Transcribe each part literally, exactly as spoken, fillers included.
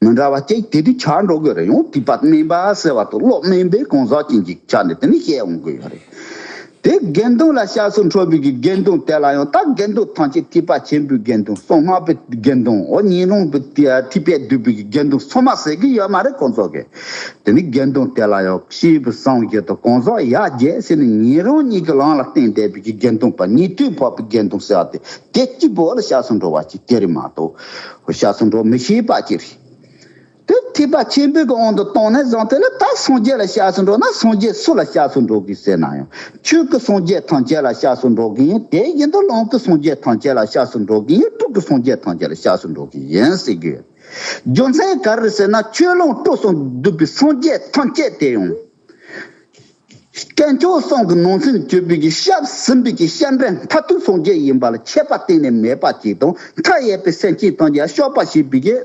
མི་འདྲ་བ་ཅིག་དེ་དུས་ཆགས་འགྲོ་གི་རེད། ཡང་ཐེག་པ་དམན་པ་ཟེར་བ་དང་བློ་དམན་པའི་གང་ཟག་ཅན་གྱི་ཆ་ནས་དེ་ནི་བཤད་འོང་གི་ཡོད་རེད། དེ་དགེ་འདུན་ལ་སྐྱབས་སུ་འགྲོ་བའི་གི་དགེ་འདུན་དེ་ལ་ཡང་ད་དགེ་འདུན་ཐམས་ཅད་ཐེག་པ་ཆེན་པོའི་དགེ་འདུན། གསང་སྔགས་པའི་དགེ་འདུན། འོ་ཉིན་རང་པའི་ཐེག་པས་བསྡུས་པའི་གི་དགེ་འདུན་ཚང་མ་ཟེར་གི་ཡོད་མ་རེད་ཁོང་ཚོ་གིས། དེ་ནི་དགེ་འདུན་དེ་ལ་ཡང་སྐྱེས་བུ་སངས་རྒྱས་དང་གང་ཟག་ཡ་བརྒྱད་ཟེར་ནས་ཉིན་རང་གཉིས་ཀྱི་ལམ་ལ་བརྟེན་བསྡད་པའི་གི་དགེ་འདུན་པ། ཉན་ཐོས་འཕགས་པའི་དགེ་འདུན་ཟེར་བ་དེ་དེ་གཅིག་པོ་ལ་སྐྱབས་སུ་འགྲོ་བ་ཅིག་དེ་རེད་མ་གཏོགས། སྐྱབས་སུ་འགྲོ་མི་ཤེས་པ་ཅིག་རེད། དེ་ཐེག་པ་ཆེན་པོའི་གི་དབང་དུ་བཏང་ནས་བཟུང་དེ་ལ་ད་སངས་རྒྱས་ལ་སྐྱབས་སུ་འགྲོ་ན་སངས་རྒྱས་སུ་ལ་སྐྱབས་སུ་འགྲོ་དགོས་ཟེར་ན་ཡང་། ཆོས་སྐུ་སངས་རྒྱས་ཐམས་ཅད་ལ་སྐྱབས་སུ་འགྲོ་གི་ཡིན། དེ་བཞིན་དུ་ལོངས་སྐུ་སངས་རྒྱས་ཐམས་ཅད་ལ་སྐྱབས་སུ་འགྲོ་གི་ཡིན། སྤྲུལ་སྐུ་སངས་རྒྱས་ཐམས་ཅད་ལ་སྐྱབས་སུ་འགྲོ་གི་ཡིན་ཟེར་གི་ཡོད། རྒྱུ་མཚན་ག་རེ་ཟེར་ན་ཆོས་ལོངས་སྤྲུལ་གསུམ་འདུས་པའི་སངས་རྒྱས་ཐམས་ཅད་དེ་ཡང་དཀོན་མཆོག་གསུམ་གྱི་ནང་ཚན་གྱུར་པའི་གི་སྐྱབས་ཟིན་པའི་གི་སྐྱབས་འགྲན་མཐར་ཐུག་སངས་རྒྱས་ཡིན་པ་ལ་ཁྱད་པར་གཏན་ནས་མེད་པ་ཅིག་དང་། མཐའ་ཡས་པའི་སེམས་ཅན་ཐམས་ཅད་སྐྱོབ་པར་བྱེད་པའི་གི་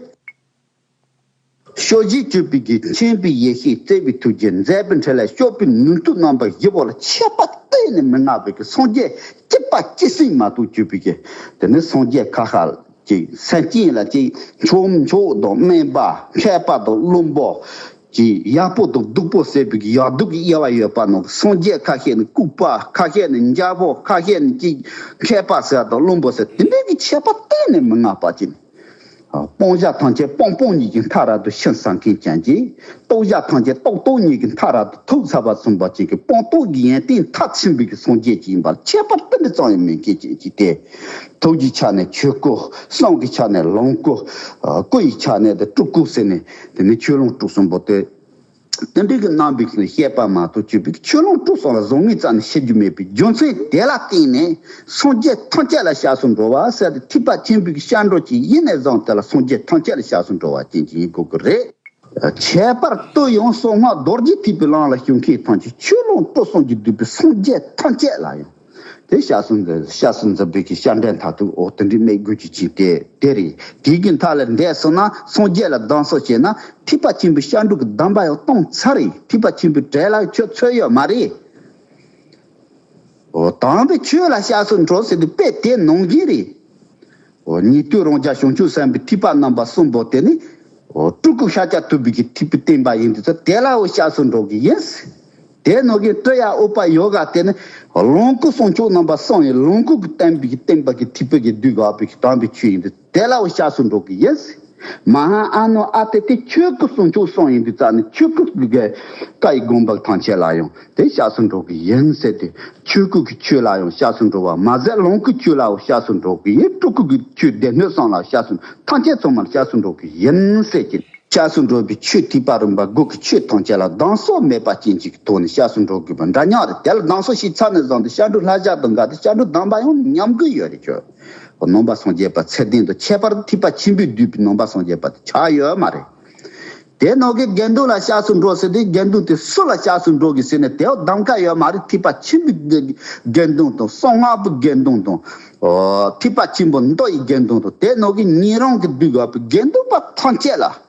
ཕྱོགས་བཞིར་གྱུར་པའི་གི་མཁྱེན་པའི་ཡེ་ཤེས། བརྩེ་བའི་ཐུགས་རྗེ། མཛད་པའི་འཕྲིན་ལས། སྐྱོབ་པའི་ནུས་མཐུ་རྣམ་པ་བཞི་པོ་ལ་ཁྱད་པར་གཏན་ནས་མི་མངའ་བའི་གི་སངས་རྒྱས་གཅིག་པ་གཅིག་སྲིད་མ་གཏོགས་གྱུར་པའི་གི་དེ་ནི་སངས་རྒྱས་ཁ་ཤས་ཅིག་སེམས་ཅན་ལ་ཅིག་མཆོག་མཆོག་དང་དམན་པ། མཁས་པ་དང་བླུན་པོ། ཅིག་ཡག་པོ་དང་སྡུག་པོ་ཟེར་བའི་གི་ཡག་སྡུག་གི་དབྱེ་བ་ཡོད་པ་ནང་སངས་རྒྱས་ཁ་ཤས་ནི་ལྐུགས་པ། ཁ་ཤས་ནི་འཇའ་པོ། ཁ་ཤས་ནི་ཅིག་མཁས་པ་ཟེར་དང་བླུན་པོ་ཟེར་དེ་འདྲའི་གི་ཁྱད་པར་གཏན་ནས་མི་མངའ་བ་ཅིག་སྤང་བྱ་ཐམས་ཅད་སྤང་སྤང་ཉིད་ཀྱི་མཐའ་རབ་ཏུ་ཕྱིན་ཟེར་མཁན་ཅན་གྱི། རྟོགས་བྱ་ཐམས་ཅད་རྟོགས་རྟོགས་ཉིད་ཀྱི་མཐའ་རབ་ཏུ་ཐུག་ཚར་བ་གསུངས་པ་ཅིག་གི་སྤངས་རྟོགས་ཀྱི་ཡོན་ཏན་མཐར་ཕྱིན་པའི་གི་སངས་རྒྱས་ཅིག་ཡིན་པར་ཁྱད་པར་ཏིལ་འབྲུ་ཙམ་ཡང་མེད་མཁན་ཅན་གྱི་སྟེ། ཐུགས་ཀྱི་ཆ་ནས་ཆོས་སྐུ། བསམ་གྱི་ཆ་ནས་ལོངས་སྐུ། སྐུ་ཡི་ཆ་ནས་དེ་སྤྲུལ་སྐུ་ཟེར་ནས་དེ་ནི་ཆོས་ལོངས་སྤྲུལ་གསུམ་པོ་དེ། དེ་འདྲའི་གི་རྣམ་པའི་བཤད་པ་མ་གཏོགས་གཅིག་པའི་ཆོས་ལོངས་སྤྲུལ་གསུམ་ལ་བཟང་ངན་རྩ་ནས་ཤེས་རྒྱུ་མེད་པའི་རྒྱུ་མཚན་དེ་ལ་བརྟེན་ནས་སངས་རྒྱས་ཐམས་ཅད་ལ་སྐྱབས་སུ་འགྲོ་བ་ཟེར་ཏེ་ཐེག་པ་ཆེན་པོའི་གི་སྐྱབས་འགྲོ་ཅིག་ཡིན་ནས་བཟུང་དེ་ལ་སངས་རྒྱས་ཐམས་ཅད་ལ་སྐྱབས་སུ་འགྲོ་བ་ཅན་ཅིག་ཡིན་དགོས་ཀྱི་རེད། ཁྱད་པར་དུ་ཡང་གསང་སྔགས་རྡོ་རྗེ་ཐེག་པའི་ལམ་ལ་ཞུགས་མཁན་ཐམས་ཅད་ཆོས་ལོངས་སྤྲུལ་གསུམ་གྱིས་བསྡུས་པའི་སངས་རྒྱས་ཐམས་ཅད་ལ་ཡང་། དེ་སྐྱབས་སུ་འཛིན། སྐྱབས་སུ་འཛིན་པའི་གི་སྐྱབས་འགྲན་མཐར་ཐུག་འོ་དེ་འདྲའི་མི་དགོས་ཀྱི་ཅིག་དེ་དེ་རེད། དེའི་གི་མཐའ་ལ་འདས་སོང་ན་སངས་རྒྱས་ལ་སྡང་ཟུག་བྱས་ན་ཐེག་པ་ཆེན་པོའི་སྐྱབས་འགྲོ་གི་སྡོམ་པ་ཡང་བཏང་ཚར་རེད། ཐེག་པ་ཆེན་པོའི་གྲལ་ལ་ཁྱོད་ཚུད་ཡོད་མ་རེད། འོ་དམ་པའི་ཆོས་ལ་སྐྱབས་སུ་འགྲོ་ཟེར་དུས་དཔེ་དེ་ནང་བཞིན་རེད། འོ་ཉན་ཐོས་རང་རྒྱལ་བྱང་ཆུབ་སེམས་དཔའི་ཐེག་པ་རྣམ་པ་གསུམ་པོ་དེ་ནི། འོ་སྤྲུལ་སྐུ་ཤཱཀྱ་ཐུབ་པའི་གི་ཐེག་པའི་བསྟན་པ་ཡིན་དུས་ཚོ་དེ་ལའོ་སྐྱབས་སུ་འགྲོ་གི་ཡིན། དེ་ནང་གི་སྤྲུལ་ཡ་ཨུ་པ་ཡོ་ག་དེ་ནི་ལོངས་སྐུ་གསུང་མཆོག་རྣམ་པ་གསུམ་ཡིན། ལོངས་སྐུ་གི་བསྟན་པའི་གི་བསྟན་པ་གི་ཐེག་པའི་གི་བསྡུས་དགོས་པའི་གི་དམ་པའི་ཆོས་ཡིན་དུས་དེ་ལའོ་སྐྱབས་སུ་འགྲོ་གི་ཡིན། མ་ཧཱ་ཨ་ནུ་ཨ་ཏི་དེ་ཆོས་སྐུ་གསུང་མཆོག་གསུམ་ཡིན་དུས་རྩ་ནས་ཆོས་སྐུ་གི་བཀའ་ཡི་དགོངས་པ་ཐམས་ཅད་ལ་ཡང་དེ་སྐྱབས་སུ་འགྲོ་གི་ཡིན་ཟེར་ཏེ། ཆོས་སྐུ་གི་ཆོས་ལ་ཡང་སྐྱབས་སུ་འགྲོ་བ་མ་ཟད་ལོངས་སྐུའི་ཆོས་ལའང་སྐྱབས་སུ་འགྲོ་གི་ཡིན། སྤྲུལ་སྐུ་གི་ཆོས་སྡེ་སྣོད་གསུམ་ལ་སྐྱབས་སུ་ཐམས་ཅད་ཚང་མར་སྐྱབས་སུ་འགྲོ་གི་ཡིན་ཟེར་གྱི། སྐྱབས་སུ་འགྲོ་བའི་ཆོས་ཐེག་པ་རིམ་པ་དགུ་གི་ཆོས་ཐམས་ཅད་ལ་སྡང་ཟུག་མེད་པ་ཅན་གཅིག་གི་ཐོག་ནས་སྐྱབས་སུ་འགྲོ་དགོས་པ་འདྲ་མཉམ་རེད། དེ་ལ་སྡང་ཟུག་ཞིག་ཚར་ནས་བཟུང་སྟེ་སྐྱབས་འགྲོ་ལྷ་ཞག་དང་འགལ་ཏེ་སྐྱབས་འགྲོ་སྡོམ་པ་ཡང་ཉམས་དགོས་ཡོད་རེད་ཁྱོད། ནང་པ་སངས་རྒྱས་པ་ཚད་ལྡན་དང་ཁྱད་པར་དུ་ཐེག་པ་ཆེན་པོས་བསྡུས་པའི་ནང་པ་སངས་རྒྱས་པ་དེ་ཆགས་ཡོད་མ་རེད། དེ་ནང་གི་དགེ་འདུན་ལ་སྐྱབས་སུ་འགྲོ་ཟེར་དུས་དགེ་འདུན་དེ་སུ་ལ་སྐྱབས་སུ་འགྲོ་དགོས་ཟེར་ནས་དེའོ་གདམ་ག་ཡོད་མ་རེད། ཐེག་པ་ཆེན་པོའི་དགེ་འདུན་དང་གསང་སྔགས་པའི་དགེ་འདུན་དང་། ཨོ་ཐེག་པ་ཆེན་པོ་མདོ་ཡི་དགེ་འདུན་དང་དེ་ནང་གི་ཉན་རང་གི་འདུས་དགོས་པའི་དགེ་འདུན་པ་ཐམས་ཅད་ལ།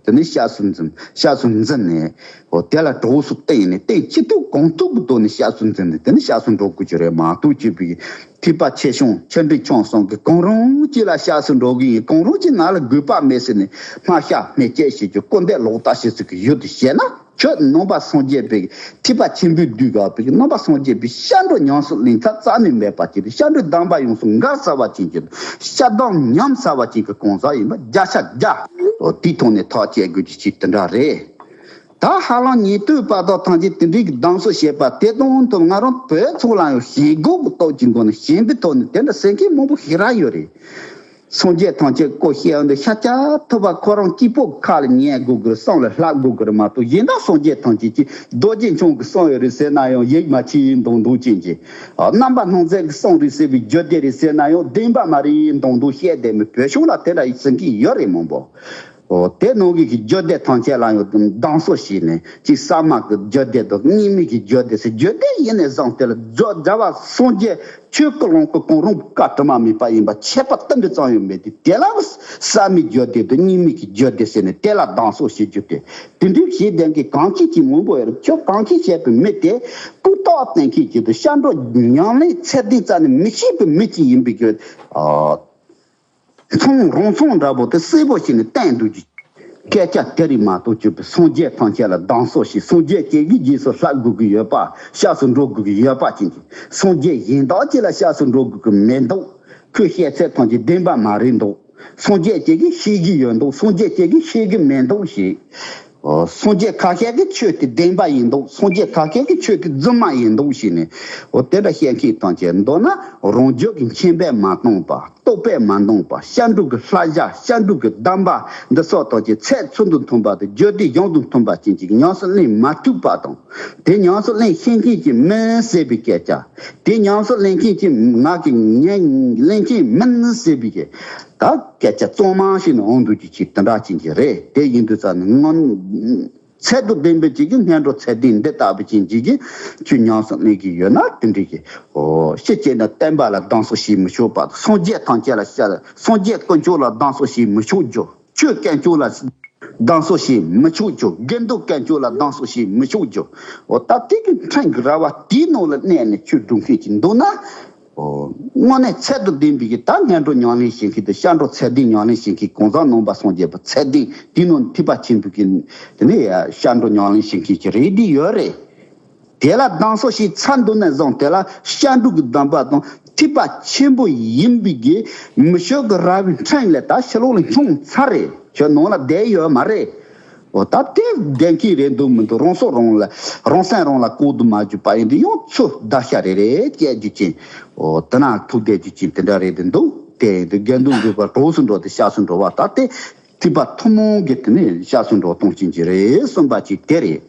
དེ་ནས་སྐྱབས་སུ་འཛིན། སྐྱབས་སུ་འཛིན་ནས། ཨོ་དེ་ལ་གྲོགས་སུ་བསྟེན་ནས་བསྟེན་ཅི་ཐུབ་གང་ཐུབ་ཀྱི་ཐོག་ནས་སྐྱབས་སུ་འཛིན་ནས་དེ་ནས་སྐྱབས་སུ་འགྲོ་དགོས་ཀྱི་རེད་མ་གཏོགས་ཅིག་པའི་ཐེག་པ་ཆེ་ཆུང་ཆེ་འབྲིང་ཆུང་གསུམ་གྱི་གང་རུང་གཅིག་ལ་སྐྱབས་སུ་འགྲོ་གི་ཡིན། གང་རུང་གཅིག་ང་ལ་དགོས་པ་མེད་ཟེར་ནས་སྨྲ་བཤད་སྨྲས་སྐྱེལ་བྱེད་རྒྱུ་སྐུར་འདེབས་ལོག་ལྟ་བྱེད་ཚུལ་གྱི་ཡུལ་དུ་བཤད་ན་ཁྱོད་ནང་པ་སངས་རྒྱས་པའི་ཐེག་པ་ཆེན་པོའི་བསྡུས་དགོས་པའི་ནང་པ་སངས་རྒྱས་པའི་སྐྱབས་འགྲོ་ཉམས་སུ་ལེན་ཐབས་རྩ་ནས་མེད་པ་ཅིག་སྟེ། སྐྱབས་འགྲོའི་སྡོམ་པ་ཡོངས་སུ་འགལ་ཚར་བ་ཅན་གྱི་སྐྱབས་སྡོམ་ཉམས་ཚར་བ་ཅན་གྱི་གང་ཟག་ཡིན་པ་བརྒྱ་ཆ་བརྒྱ་དེའི་ཐོག་ནས་ཐག་བཅད་དགོས་ཀྱི་ཅིག་དེ་འདྲ་རེད། ད་ཧ་ལམ་ཉན་ཐོས་པ་དག་ཐམས་ཅད་དེ་འདྲའི་གི་སྡོམ་གསོག་བྱེད་པ་དེ་དང་དུ་ང་རང་བོད་ཚོ་ལ་ཡང་ཞེན་ཁོག་གི་སྟོབས་ཀྱི་སྒོ་ནས་ཞེན་པའི་ཐོག་ནས་དེ་འདྲ་ཟེར་མཁན་མང་པོ་ཞེ་དྲག་ཡོད་རེད། སངས་རྒྱས་ཐམས་ཅད་སྐུ་བཤད་འདི་ཤཱཀྱ་ཐུབ་པ་ཁོ་རང་སྐྱེས་པོ་ཁ་ལ་ཉན་དགོས་ཀྱི་རེད། བསམ་ལ་ལྷག་དགོས་ཀྱི་རེད་མ་གཏོགས་གཞན་དག་སངས་རྒྱས་ཐམས་ཅད་ཀྱིས་རྡོ་རྗེ་འཆང་གི་གསུང་ཡོད་རེད་ཟེར་ན་ཡང་ཡིད་མ་ཆེས་མདོག་མདོག་ཅན་གྱི། རྣམ་པ་སྣང་མཛད་ཀྱི་གསུང་རེད་ཟེར་བའི་རྒྱུད་སྡེ་རེད་ཟེར་ན་ཡང་བདེན་པ་མ་རེད་མདོག་མདོག་བཤད་བསྡད་མི་བོད་གཞུང་ལ་དེ་འདྲ་ཡིན་ཟེར་མཁན་ཡོད་རེད་མང་པོ། ཨོ་དེ་ནང་གི་གི་རྒྱུད་སྡེ་ཐམས་ཅད་ལ་ཡང་སྡང་ཟུག་བྱས་ནས་གཅིག་གསར་མ་གི་རྒྱུད་སྡེ་དང་རྙིང་མའི་གི་རྒྱུད་སྡེ་ཟེར་རྒྱུད་སྡེ་ཡིན་ནས་བཟུང་སྟེ་ལ་རྒྱུ་རྒྱལ་བ་སངས་རྒྱས་ཆོས་སྐུ་ལོངས་སྐུ་གང་རུང་བཀའ་དྲི་མ་མེད་པ་ཡིན་པ་ཁྱད་པར་ཏིལ་འབྲུ་ཙམ་ཡང་མེད་དེ། དེ་ལ་གསར་མའི་རྒྱུད་སྡེ་དང་རྙིང་མའི་གི་རྒྱུད་སྡེ་ཟེར་ནས་དེ་ལ་སྡང་ཟུག་བྱེད་རྒྱུ་དེ། དེ་འདྲའི་བྱེད་བསྡད་མཁན་གང་ཁྱེད་ཀྱི་མང་པོ་ཡོད་རེད། ཁྱོད་གང་ཁྱེད་བྱས་པའི་མི་དེ་སྐུ་རྟགས་བསྟན་མཁན་གྱི་དུ་སྐྱབས་འགྲོ་ཉམས་ལེན་ཚད་ལྡན་རྩ་ནས་མི་ཤེས་པའི་མི་གཅིག་ཡིན་པའི་གི། ཨ། མཚུངས་རང་མཚུངས་འདྲ་པོ་དེ་གསལ་པོ་བྱས་ནས་བསྟན་འདུག་གི། སྐད་ཆ་དེ་རིགས་མ་གཏོགས་ཅིག་སངས་རྒྱས་ཐམས་ཅད་ལ་སྡང་ཟུག་བྱེད། སངས་རྒྱས་ཀྱི་གི་རྗེས་སུ་ལྷག་དགོས་ཀྱི་ཡོད་པ། སྐྱབས་སུ་འགྲོ་དགོས་ཀྱི་ཡོད་པ་ཅན་གྱི། སངས་རྒྱས་གཞན་དག་ཅིག་ལ་སྐྱབས་སུ་འགྲོ་དགོས་ཀྱི་མི་འདུག་ཁོས་བཤད་ཚད་ཐམས་ཅད་བདེན་པ་མ་རེད་འདུག་སངས་རྒྱས་ཀྱི་གི་ཤེས་ཀྱི་ཡོད་འདུག་སངས་རྒྱས་ཀྱི་གི་ཤེས་ཀྱི་མི་འདུག་ཞེས། ཨོ། སངས་རྒྱས་ཁ་ཤས་ཀྱི་ཆོས་དེ་བདེན་པ་ཡིན་འདུག་སངས་རྒྱས་ཁ་ཤས་ཀྱི་ཆོས་དེ་རྫུན་མ་ཡིན་འདུག་ཞེས་ནས། ཨོ། དེ་འདྲ་བཤད་མཁན་ཐམས་ཅད་མདོར་ན་རང་རྒྱུད་ཀྱི་མཁྱེན་པས་མ་སྟོང་པ། རྟོགས་པས་མ་འདང་བ། སྐྱབས་འགྲོ་གི་བསླབ་བྱ། སྐྱབས་འགྲོ་གི་གདམས་པ་འདི་སོགས་ཐམས་ཅད་ཚད་ཚོད་དུ་མཐུན་པ་དང་རྒྱུད་སྡེ་གཞུང་དུ་མཐུན་པ་ཅན་གྱི་ཉམས་སུ་ལེན་མ་ཐུབ་པ་དང་། དེ་ཉམས་སུ་ལེན་ཤེས་མཁན་གྱི་མི་ཟེར་བའི་སྐད་ཆ། དེ་ཉམས་སུ་ལེན་མཁན་གྱི་ང་གི་ཉན་ལེན་མཁན་མིན་ཟེར་བའི་སྐད། ད་སྐད་ཆ་གཙང་མ་ཞིག་ནི་འོང་འདུག་ཅིག་ཅིག་དེ་འདྲ་ཅན་གྱི་རེད། དེ་ཡིན་དུས་ཙང་ནི་སྔོན། ཚད་དང་ལྡན་པའི་ཅིག་གི་སྔོན་འགྲོ་ཚད་ལྡན་འདི་ལྟ་བུ་ཅན་ཅིག་གི་ཆོས་ཉམས་སུ་ལེན་གྱི་ཡོད་ན་དེ་འདྲ་གི། ཨོ། ཕྱི་བྱས་ན་བསྟན་པ་ལ་སྡང་ཟུག་བྱེད་མི་ཆོག་པ། སངས་རྒྱས་ཐམས་ཅད་ལ་སྐྱབས། སངས་རྒྱས་དཀོན་མཆོག་ལ་སྡང་ཟུག་བྱེད་མི་ཆོག་རྒྱུ། ཆོས་དཀོན་མཆོག་ལ་སྡང་ཟུག་བྱེད་མི་ཆོག་རྒྱུ། དགེ་འདུན་དཀོན་མཆོག་ལ་སྡང་ཟུག་བྱེད་མི་ཆོག་རྒྱུ། ཨོ། ད་དེ་གི་ཕྲན་གྱི་ར་བ་དེའི་ནང་ལ་གནས་ནས་ཆོས་སྒྲུབ་མཁན་ཅིག་འདུག་ན། ཨོ། དངོས་གནས་ཚད་དང་ལྡན་པའི་གི་ད་སྔོན་འགྲོ་ཉམས་ལེན་བྱེད་མཁན་དང་སྐྱབས་འགྲོ་ཚད་ལྡན་ཉམས་ལེན་བྱེད་མཁན། གང་ཟག་ནང་པ་སངས་རྒྱས་པ་ཚད་ལྡན་དེའི་ནང་ཐེག་པ་ཆེན་པོའི་གི་དེ་ནས་སྐྱབས་འགྲོ་ཉམས་ལེན་བྱེད་མཁན་གྱི་རེད་དེ་ཡོད་རེད། དེ་ལ་སྡང་ཟུག་བྱས་ཚར་འདུག་ནས་བཟུང་དེ་ལ་སྐྱབས་འགྲོ་གི་གདམས་པ་དང་ཐེག་པ་ཆེན་པོ་ཡིན་པའི་གི་མི་ཆོས་ཀྱི་ར་བའི་ཕྲན་ལས་ད་ཕྱི་ལོགས་ལ་འཁྱོངས་ཚར་རེད། ཁྱོད་ནང་ལ་བསྡད་ཡོད་མ་རེད། འོ། ད་དེ་བདེན་ཁྱད་རེད་འདུག་མི་འདུག་རང་སྲོག་རང་ལ། རང་སེམས་རང་ལ་བཀག་སྡོམ་མ་བྱས་པ་ཡིན་དུས་ཡང་ཚུར་བདའ་ཤ་རེ་རེ་བསྐྱལ་རྒྱུ་ཅན། འོ། དེ་ན་ཐུག་བསྡད་རྒྱུ་ཅན་དེ་འདྲ་རེད་དེ་འདུག་དེ་ཡིན་དུས་དགེ་འདུན་འདུས་པ་གྲོགས་སུ་འགྲོ་སྟེ་སྐྱབས་སུ་འགྲོ་བ། ད་དེ་ཐེག་པ་ཐུན་མོང་གི་དེ་ནས་སྐྱབས་སུ་འགྲོ་སྟངས་ཅན་གྱི་རེད་གསུངས་པ་ཅིག་དེ་རེད།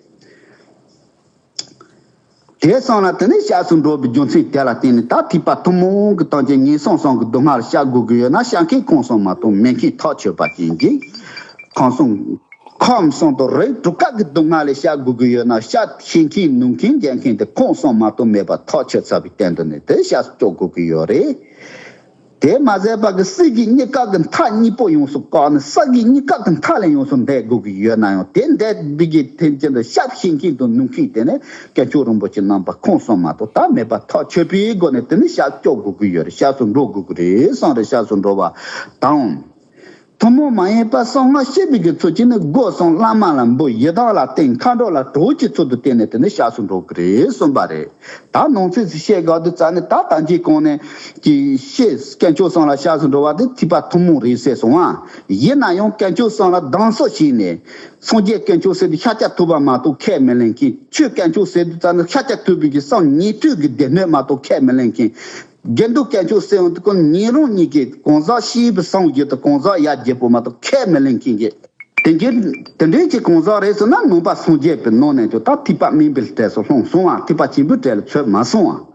དེ་སོང་ལ་དེ་ནས་སྐྱབས་སུ་འགྲོ་བའི་རྒྱུ་མཚན་དེ་ལ་བརྟེན་ནས། ད་ཐེག་པ་ཐུན་མོང་གི་སྟངས་ཀྱི་ངན་སོང་གསུམ་གྱི་སྡུག་བསྔལ་ལ་སྐྱབས་དགོས་ཀྱི་ཡོད་ན། སྐྱབས་མཁན་ཁམས་གསུམ་མ་གཏོགས་མེད་མཁན་ཐག་ཆོད་པ་ཅན་གྱི། ཁམས་གསུམ། ཁམས་གསུམ་དང་རིགས་དྲུག་ཀ་གི་སྡུག་བསྔལ་ལས་སྐྱབས་དགོས་ཀྱི་ཡོད་ན། སྐྱབས་ཞུ་མཁན་ནུས་མཁན་རྒྱལ་མཁན་དེ་ཁམས་གསུམ་མ་གཏོགས་མེད་པ་ཐག་ཆོད་ཚར་བའི་སྟེང་དུ་ནས་དེ་སྐྱབས་སུ་སྐྱོབ་དགོས་ཀྱི་ཡོད་རེད། དེ་མ་ཟད་པ་གི་སྲིད་ཀྱི་གཉིས་ཀ་གི་མཐའ་གཉིས་པོ་ཡོངས་སུ་བཀག་ནས། ས་གི་གཉིས་ཀ་གི་མཐའ་ལས་ཡོངས་སུ་འདས་དགོས་ཀྱི་ཡོད་ན་ཡང་། དེ་འདས་པའི་གི་ཐེམ་ཅན་དུ་སྐྱབས་ཞུ་མཁན་དང་ནུས་མཁན་དེ་ནི་དཀོན་མཆོག་རིན་པོ་ཆེ་རྣམ་པ་ཁམས་གསུམ་མ་གཏོགས་ད་མེད་པ་ཐག་ཆོད་པའི་སྒོ་ནས་དེ་ནི་སྐྱབས་སྐྱོབ་དགོས་ཀྱི་ཡོད་རེད། སྐྱབས་སུ་འགྲོ་དགོས་ཀྱི་རེད་གསུངས་རེད། སྐྱབས་སུ་འགྲོ་བ་དང་། ཐུན་མོང་མ་ཡིན་པ་གསང་སྔགས་ཤེས་པའི་གི་ཚུལ་གྱིས་ནི་སྒོ་གསུམ་བླ་མ་ལ་འབུལ། ཡི་དམ་ལ་བརྟེན། མཁའ་འགྲོ་ལ་གྲོགས་ཀྱི་ཚུལ་དུ་བསྟེན་ནས་དེ་ནི་སྐྱབས་སུ་འགྲོ་གི་རེད་གསུངས་པ་རེད། ད་ནང་གསེས་སུ་བཤད་དགོས་དུས་ཙ་ནི། ད་ད་གིན་གོང་ནས་ཀྱི་བཤད། དཀོན་མཆོག་གསུམ་ལ་སྐྱབས་སུ་འགྲོ་བ་དེ་ཐེག་པ་ཐུན་མོང་རེད་ཟེར་སོང་ང་། ཡིན་ན་ཡང་དཀོན་མཆོག་གསུམ་ལ་སྡང་ཟུག་བྱས་ནས། སངས་རྒྱས་དཀོན་མཆོག་ཟེར་དུས་ཤཱཀྱ་ཐུབ་པ་མ་གཏོགས་ཁས་མི་ལེན་མཁན། ཆོས་དཀོན་མཆོག་ཟེར་དུས་ཙ་ནི་ཤཱཀྱ་ཐུབ་པའི་གི་གསུང་ཉན་ཐོས་ཀྱི་སྡེ་སྣོད་མ་གཏོགས་ཁས་མི་ལེན་མཁན། དགེ་འདུན་དཀོན་མཆོག་ཟེར་ཡོང་དུས་ཀུན་ཉན་རང་གཉིས་ཀྱིས་གང་ཟག་སྐྱེས་བུ་སངས་རྒྱས་དང་གང་ཟག་ཡར་རྒྱས་པོ་མ་གཏོགས་ཁས་མི་ལེན་མཁན་གྱི། དེ་འདྲའི་དེ་འདྲའི་གྱི་གང་ཟག་རེད་ཟེར་ན། ནང་པ་སངས་རྒྱས་པའི་ནང་ནས་ཀྱང་ད་ཐེག་པ་དམན་པའི་གྲས་སུ་ལྷུང་སོང་བ། ཐེག་པ་ཆེན་པོའི་གྲས་ལ་ཚུད་མ་སོང་བ།